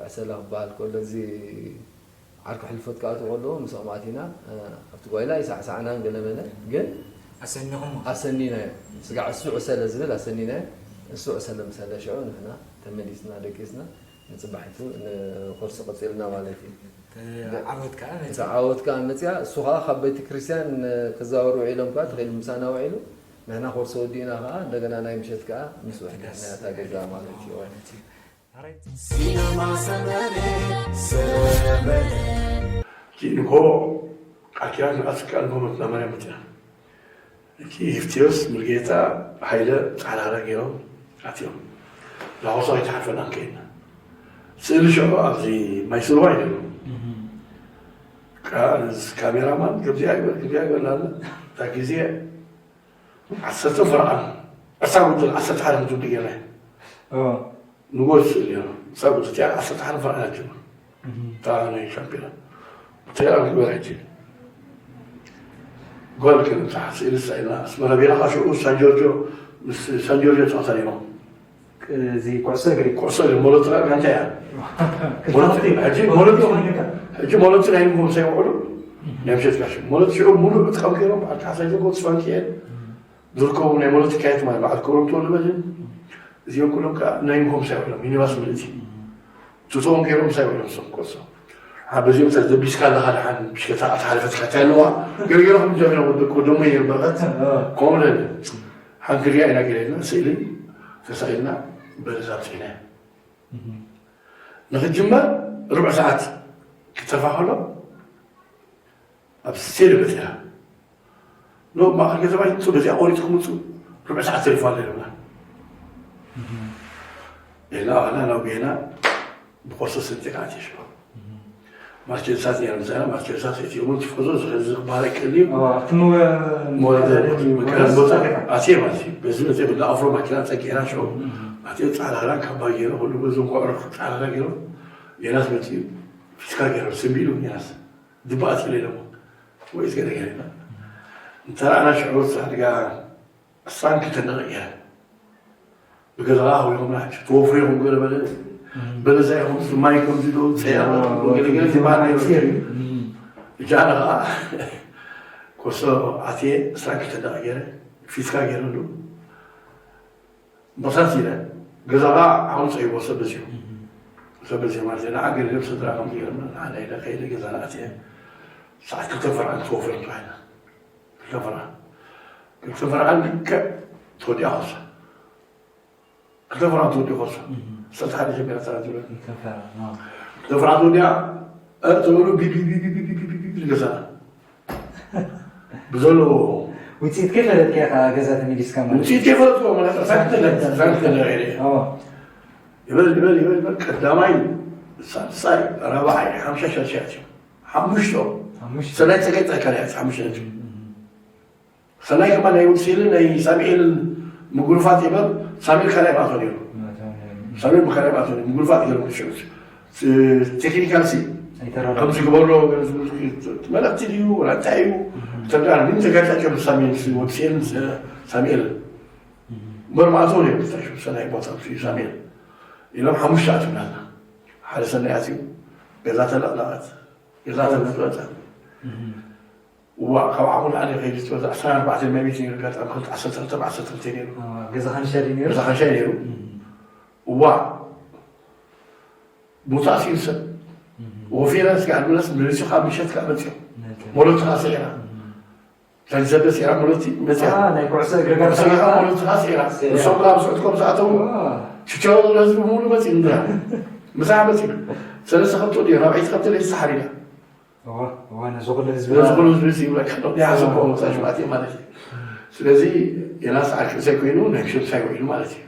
ዕሰላ ክበሃል ከሎ እዚ ዓርኪ ሕልፈት ክኣትዉ ከለዉ ምስኦም ኣቲና ኣብቲ ጓይላ ይሳዕሳዕናን ገለመለ ግን ኣሰኒኹም ኣሰኒናዮ። ስጋዕ እሱ ዕሰለ ዝብል ኣሰኒናዮ። እሱ ዕሰለ ምሰለ ሽዑ ንሕና ተመሊስና ደቂስና ንፅባሒቱ ንኮርሲ ቀፂልና ማለት እዩ። ዓወት ከዓ እታ ዓወት ከዓ መፅያ እሱ ከዓ ካብ ቤተ ክርስቲያን ክዛወር ውዒሎም ከዓ ተኺሉ ምሳና ውዒሉ ንሕና ኮርሲ ወዲእና ከዓ እንደገና ናይ ምሸት ከዓ ምስ ውሕዳት ናይ ኣታ ገዛ ማለት እዩ። ሲነማ ሰመረ ሰመረ ኪንኮ ቃል ኪዳን ንኣስካ ንጎመትና ማርያም መፅና እቲ ሂፍትዮስ ሙልጌታ ሃይለ ፃዕራረ ገይሮም ኣትዮም ናቆሶ ኣይተሓልፈናን ከይድና ስእሊ ሽዑ ኣብዚ ማይ ስልዋ ይደሉ ካሜራማን ከምዚኣ ይበል ከምዚኣ ይበል ኣለ እታ ግዜ ዓሰርተ ፈረቓን ዕስራ ጉጅል ዓሰርተ ሓደ ምትውዲ ገይርና ንጎል ስእሊ ነይሩ ዕስራ ጉጅል እቲኣ ዓሰርተ ሓደ ፈረቓ ጀምር እታ ናይ ሻምፒዮና ተራ ግበር ሕጂ ጓል ከንብፃሕ ስእሊ ስኢልና ኣስመራ ቢራ ከዓ ሽዑ ሳን ጆርጆ ምስ ሳን ጆርጆ ፀወታ ነይሮም እዚ ኩዕሶ እግሪ ኩዕሶ እግሪ ሞሎቲ ከዓ ጋንታ እያ ሕጂ ሞሎቲ ሕጂ ሞሎቲ ናይ ንጎም ሳይውዕሉ ናይ ምሸት ጋሽ ሞሎቲ ሽዑ ሙሉእ ዕጥቃም ገይሮም በዓል ካሕሳይ ዘጎ ስፋንኪኤል ዝርከቡ ናይ ሞሎቲ ካየት ማለት በዓል ክብሮም ተወልደ መድህን እዚኦም ኩሎም ከዓ ናይ ንጎም ሳይውዕሎም ሚኒባስ ምልእቲ ቱቶም ገይሮም ሳይውዕሎም ሶም ኮሶ በዚኦም ሰብ ዘቢስካ ኣለካ ደሓን ብሽከታ ኣተሓለፈትካ እንታይ ኣለዋ ገርገርኩም ጀሚሮም ወደኩ ደሞ እየ በረኸት ከምኡ ለለ ሓንክሪያ ኢና ገይረልና ስእሊ ተሳኢልና በለዛ ኣብፅሒና ንክጅመር ርብዕ ሰዓት ክተፋኸሎ ኣብ ስቴድ በፂና ኖ ማእኸል ከተማ ይምፁ በዚኣ ቆሪጡ ክምፁ ርብዕ ሰዓት ተሪፉ ኣሎ ይብላ። ኢልና ኣና ናብ ጌና ብኮርሶ ስንጢቃ ኣትሽሎ ማርቸንሳት ነይረ ምሳና ማርቸንሳት እቲ እውን ትፈዞ ዝኸዚ ክባሃል ኣይክእል እዩ። ኣብቲ መወ- መወዳደሪ መወዳደሪ መካን ቦታ ኣትየ ማለት እዩ። በዚ መፅእ ብላ ኣፍሮ ማኪና ፀጊዕና ሽዑ ኣትዮ ፃዕዳ ክዳን ካባ ገይረ ኩሉ በዞም ኮዕሮ ፃዕዳ ክዳን ገይሮም ዮናስ መፅኡ ፊስካ ገይሮም ስምቢሉ ዮናስ ድባኣት ኢለ ኢሎሞ ወይ ዝገደ ገይረ እንተረኣና ሽዑ ሳድጋ ዕስራን ክልተን ደቂቕ እያ። ብገዛኻ ኣውሪኹምና ሕጂ ተወፍሩ ኢኹም ገለ በለ በለዛ ኢኹም እዚ ማይ ከምዚ ዶ ፀያ ገለገለ ዝበሃል ነይሩ። እጃ ኣነ ከዓ ኮሶ ኣትየ ዕስራን ክልተን ደቂቕ ገይረ ፊስካ ገይረሉ ቦታት ኢለ ገዛኻ ዓውፀ ይቦ ሰብ በዚሁ ሰብ በዚሁ ማለት እዩ። ንዓ ገለገለ ስድራ ከምዚ ገይሮም ንዓና ኢለ ከይደ ገዛና ኣትየ ሰዓት ክልተ ፈርዓን ተወፍሩ ተባሂልና ክልተ ፈርዓን ክልተ ፈርዓን ልክዕ ተወዲኣ ኮሶ ክልተ ፈርዓን ተወዲኡ ኮሶ ሰልቲ ሓደ ጀሚራ ሰራ ትብለ ክልተ ፈርዓን ተወዲኣ ተብሉ ቢቢቢቢቢቢቢቢ ገዛና ብዘለዎ ውፅኢት ከይፈለጥካ ኢኻ ገዛ ተመሊስካ ማለት ውፅኢት ከይፈለጥኩ ማለት ሳክተለ ሳክተለ ይበል ይበል ይበል ይበል ቀዳማይ ሳልሳይ ራብዓይ ሓምሻይ ሻሻ እዮም ሓሙሽቶ ሓሙሽተ ሰናይ ፀገይ ፀከር እያ ሓሙሽተ ነጥቢ ሰናይ ከማ ናይ ውድ ስኢልን ናይ ሳሙኤልን ምጉርፋት ይበል ሳሙኤል ካልኣይ ማእቶ ነይሩ ሳሙኤል ብካልኣይ ማእቶ ነይሩ ምጉርፋት ገይሩ ክሽዑ ቴክኒካል ሲ ከምዚ ግበሮ መልእክቲ ድዩ ወላ እንታይ እዩ ተጋር ግን ተጋጫጭ ሳሙኤል ወድ ስኢልን ሳሙኤልን እምበር ማእቶ ነይሩ ሰናይ ቦታ ሳሙኤል ኢሎም ሓሙሽተ ኣትብላና ሓደ ሰናይ ኣትዩ ገዛ ተለቕለቐት ገዛ ተለቕለቐት እዋ ካብ ዓቕሙ ንላዕሊ ከይዱ ዝወፅእ ዓሰርተ ኣርባዕተ መቤት ነይሩ ኣጋጣሚ ክልተ ዓሰርተ ክልተ ዓሰርተ ክልተ ነይሩ ገዛ ካንሻ ድዩ ነይሩ ገዛ ካንሻ ነይሩ እዋ ቦታ ሲንሰ ወፊራ ስጋዕ ብለስ መሊሱ ካብ ምሸት ከዓ መፅኦም ሞለቱ ከዓ ስዒራ ታዲሰበ ስዒራ ሞለቲ መፅያ ናይ ኩዕሶ እግሪ ጋር ስዒራ ሞለቱ ከዓ ስዒራ ንሶም ከዓ ብስዑት ከም ዝኣተው ሽቻው ህዝቢ ሙሉ መፂ እንድራ ምሳሕ መፂ ሰለስተ ከብቶ ድዮ ራብዒቲ ከብቲ ለይተሓሪዳ እዋ እዋ ነዚ ኩሉ ህዝቢ ነዚ ኩሉ ህዝቢ እዚ ይብለካ ኣሎ። ይሓስብ ከምኡ መጻሽ ማለት እዩ ማለት እዩ። ስለዚ የናስ ዓርኪ እሰይ ኮይኑ ናይ ምሸት ምሳይ ውዒሉ ማለት እዩ።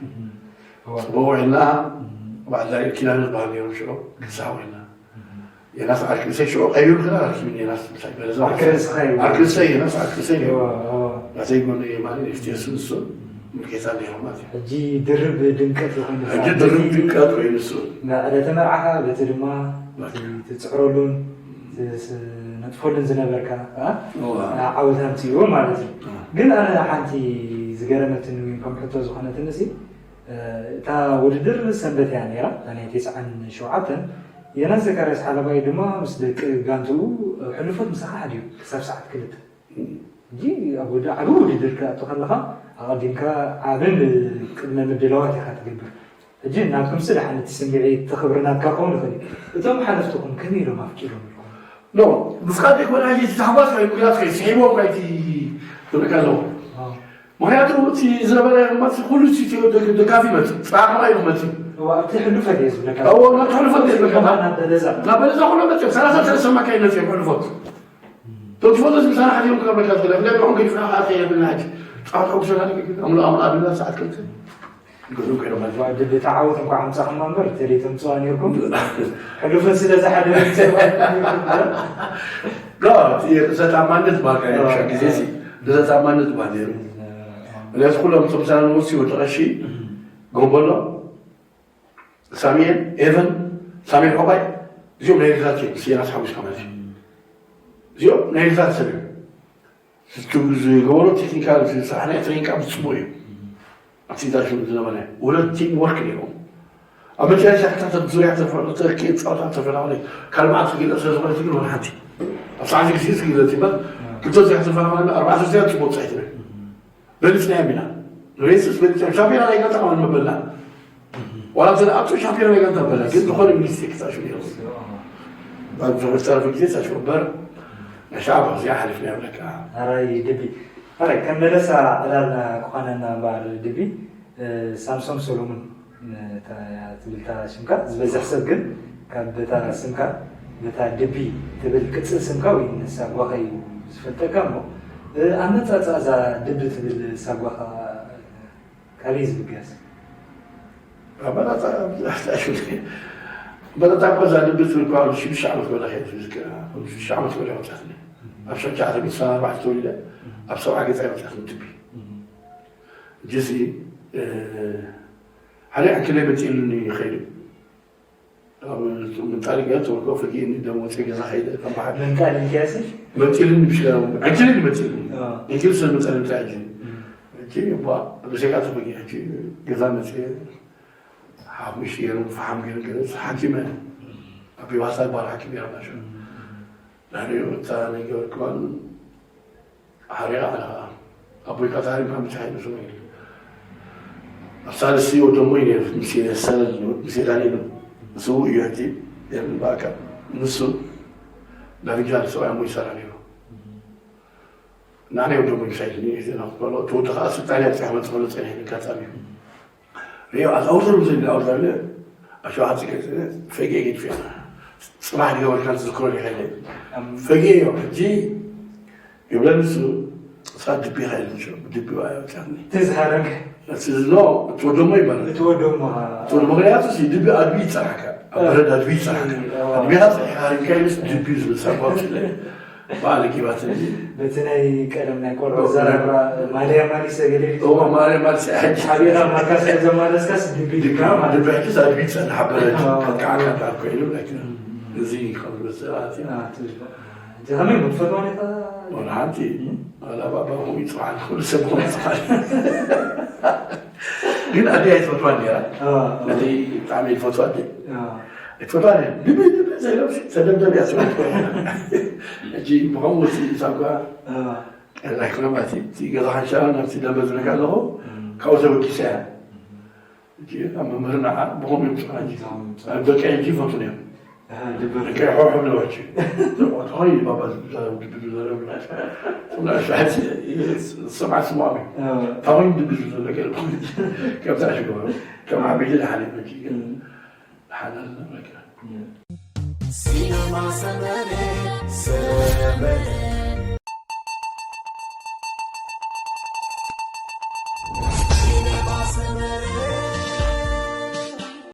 እዋ ጽቡቕ ውዒልና እም፣ በዓል ዳዊት ኪዳነ ዝበሃል ነይሮም ሽዑ ክሳዕ ውዒልና። እም፣ የናስ ዓርኪ እሰይ ሽዑ ቀይሩ ክና ዓርኪ ምን የናስ ምሳይ በለዛ ዓርኪ ርእስኻ እዩ። ዓርኪ እሰይ የናስ ዓርኪ እሰይ ነይሩ። እዋ እዋ ናተይ ጎኒ የማነ ኤፍቲኤስ ንሱ ሙልጌታ ነይሮም ማለት እዩ። ሕጂ ድርብ ድምቀት ዝኾነ ሕጂ ድርብ ድምቀት ኮይኑ ንሱ። ዕለተ መርዓኻ በቲ ድማ እቲ ትፅዕረሉን ትነጥፈሉን ዝነበርካ ዓ? እዋ። ዓወት ኣምፅእዎ ማለት እዩ። እዋ። ግን ኣነ ሓንቲ ዝገረመትኒ ወይ ከም ሕቶ ዝኾነትኒ ሲ እታ ውድድር ሰንበት እያ ነይራ እታ ናይ ተስዓን ሸውዓተን የናስ ዘካርያስ ሓለባይ ድማ ምስ ደቂ ጋንትኡ ሕሉፎት ምሳኻ ሓዲሩ ክሳብ ሰዓት ክልተ ሕጂ ኣብ ወዲ ዓቢ ውድድር ክትኣቱ ከለኻ ኣቐዲምካ ዓብን ቅድመ ምድላዋት ኢኻ ትገብር። ሕጂ ናብ ክምሲ ደሓን እቲ ስምዒት እቲ ክብሪ ናትካ ክኸውን ይኽእል እዩ። እቶም ሓለፍትኹም ከመይ ኢሎም ኣፍቂሮም ኢልኩም? ኖ ብፍቃድ ዘይኮነ ሕጂ እቲ ታሕጓስ ወይ ምክንያት ከይ ስሒቦም ወይ እቲ ትብለካ ኣለዎ። ምክንያቱ እቲ ዝነበረ መፅእ ኩሉ እቲ ደጋፊ መፅእ ፅራቕ መራ እዩ መፅእ ኣብቲ ሕሉፈት እየ ዝብለካ እዎ ናብ ሕሉፈት እየ ዝብለካ ናብ በለዛ ናብ በለዛ ኩሎ መፅእ ሰላሳ ሰለስተ ማካይ መፅእ ሕሉፈት ቶትፎ ተስምሳና ሓዲሮም ክነብረካ ዝኽእል ብላይ ብዕን ገዲፍና ከዓ ከየብልና ሕጂ ፃወት ሕጉሰና ኣምሎ ኣምሎ ኣብልና ሰዓት ክልተ ገዝኦም ከይዶም ማለት እዩ። ድቢ ተዓወት እንኳ ኣምፃኹማ እምበር ተደይ ተምፅዋ ነርኩም ሕሉፍን ስለ ዝሓደረ ግዜ ማለት እዩ። ጋ እቲ ርእሰ ታማነት ባልካ ነርሻ ግዜ ሲ ርእሰ ታማነት ባል ነሩ ምክንያቱ ኩሎም ተምሳና ንወሲ ወዲ ቀሺ ጎበሎ ሳሚኤል ኤቨን ሳሚኤል ዖባይ እዚኦም ናይ ሪታት እዮም ስየናስ ሓዊስካ ማለት እዩ እዚኦም ናይ ሪታት ሰብ እዮም ዝገበሮ ቴክኒካል ስራሕ ናይ ትሬኒንግ ካብ ዝፅቡቅ እዩ ኣብቲ ዛ ሽም ዝነበረ ሁለት ቲም ወርክ ነይሮም ኣብ መጨረሻ ክታተት ዙርያ ተፈረተ ኬት ፃውታ ተፈራለ ካልማዓት ክግለፅ ስለዝኾነ ትግል ወላ ሓንቲ ኣብ ሰዓት ግዜ ዝግለፅ ይበል ክልተ ዙርያ ተፈራለ ኣርባዕተ ዙርያ ፅቡቅ ፀሒት በሊፅናዮም ኢና ሬስስ በሊፅናዮም ሻምፒዮና ናይ ጋንታ ከማን መበልና ዋላ እንተ ኣቶ ሻምፒዮና ናይ ጋንታ በላ ግን ዝኾነ ሚኒስትሪ ክፃሹ ነይሩ ኣብ ዝሕፀረፊ ግዜ ፃሹ እምበር ናይ ሻዕባ እዚኣ ሓሊፍና ይብለካ ኣራይ ድቢ ኣራይ ከም መለሳ ዕላልና ክኾነና እምበኣር ድቢ ሳምሶም ሰሎሙን እታ ትብልታ ሽምካ ዝበዝሕ ሰብ ግን ካብ በታ ስምካ ነታ ድቢ ትብል ቅጽል ስምካ ወይ ንሳጓኻ እዩ ዝፈልጠካ። እሞ ኣመጻጽኣ እዛ ድቢ ትብል ሳጓኻ ካበይ ዝብገስ? ኣመራጣ ኣመራጣ እኮ እዛ ድቢ ትብል እኳ ሽዱሽተ ዓመት በላ ከ ዝዝክር ሽዱሽተ ዓመት በላ ወጣትኒ ኣብ ሸቻ ዓሰርተ ኣርባዕተ ተወሊደ ኣብ ሰብዓ ገጻ ወጣትኒ ድቢ ጅሲ ሓደ ዕንክለይ መፂሉኒ ይኸይዱ ምንጣል ገ ተወልቆ ፈጊእኒ ደሞ ወፂ ገዛ ኸይደ ከም በሓደ ምንጣል እንኪያሲ መፂሉኒ ብሽጋሩ ዕንክለይ መፂሉኒ ዕንክል ስለ መፀ እንታይ ሕጂ ሕጂ እባ ብሸቃ ተፈጊ ሕጂ ገዛ መፂ ሓሙሽ ገይሩ ፈሓም ገይሩ ገለ ሓኪመ ኣብ ቢባሳ ይባል ሓኪም ገይሩ ናሸ ዳሪዮ እታ ነገር ክባል ሓሪቓ ኣለኻ ኣቦይ ካታሪን ካብ ምሳሕ ይመስሎ ኣብ ሳልስቲ ወደሞ እዩ ነይሩ ምስ ሰለል ምስ ዳኒ ነው ንስው እዩ ሕጂ የለን በኣካል ንሱ ዳርጃ ሰብኣይ ሞ ይሰራ ነይሩ ንዓና ወደሞ ይሳይ ዜና ክትበሎ እቲ ወዲ ከዓ ስልጣን ኣብፅያ መፅበሎ ፀኒሕ ኣጋጣሚ እዩ ሪኦ ኣውዘር ዘለ ኣውዘር ኣብ ሸውዓተ ገፅ ፈጊኤ ገድፊያ ፅባሕ ዝገበርካ ዝዝክሮ ዲኻ ኢለ ፈጊኤዮ ሕጂ ይብለኒ እሱ እሳ ድቢ ኢኻ ኢለ ድቢ ኣውፅያኒ ትዝሃረግ ኖ እትወደሞ ይበሃል እትወደሞ እትወደ ምክንያቱ ድቢ ኣድቢ ይፀናሕካ ኣብ በረድ ኣድቢ ይፀናሕካ ኣድቢኻ ፀኒሕካ ሃሪምካ ኢለስ ድቢ ዝብል ሳጓ ስለ በዓል ጊባትኒ በቲ ናይ ቀደም ናይ ቆልዑ ዘራራ ማልያ ማሊሰ ገለ እዎ ማርያ ማልሲ ሕጂ ሓቢራ ማካስ ዘማለስካስ ድቢ ድካ ማለት ድቢ ሕጂ ኣድቢ ይፀንሕ ኣብ በረድ ከጥቃዕካ ኮይኑ እዚ ይኸውን ሰባት ከመይ ትፈትዋ ኔታ ወላ ሓንቲ ወላ ባባ ኹም ይፅዋዕን ኩሉ ሰብ ኹም ይፅዋዕን ግን ኣደይ ኣይትፈትዋን ነራ ነቲ ብጣዕሚ ይፈትዋ ኣደይ ኣይትፈትዋን እያ ድቢ ድቢ ዘይለብሲ ተደብደብ እያ ትብል ሕጂ ብኸምኡ እቲ ሳጓ ቀላይ ክሎ ማለት እቲ ገዛ ሓንሻ ናብቲ ደንበ ዝነጋ ኣለኹ ካብኡ ተበጊሰ እያ ሕጂ ኣብ መምህርና ብኸምኡ እዮም ፅዋዕን ኣብ ደቂ ሕጂ ይፈትኑ እዮም ከይሖሖም ለዋች ተኾይ ባባ ዝብዛረብ ድብሉ ዘረብ ናሽ ናሽ ሰብዓ ስማሚ ታወይ ድብሉ ዘረገ ከምታ ሽገሩ ከም ዓበይቲ ድሓነ መጂ ግን ድሓነ ነገር ሲነማ ሰመረ ሰመረ ሲነማ ሰመረ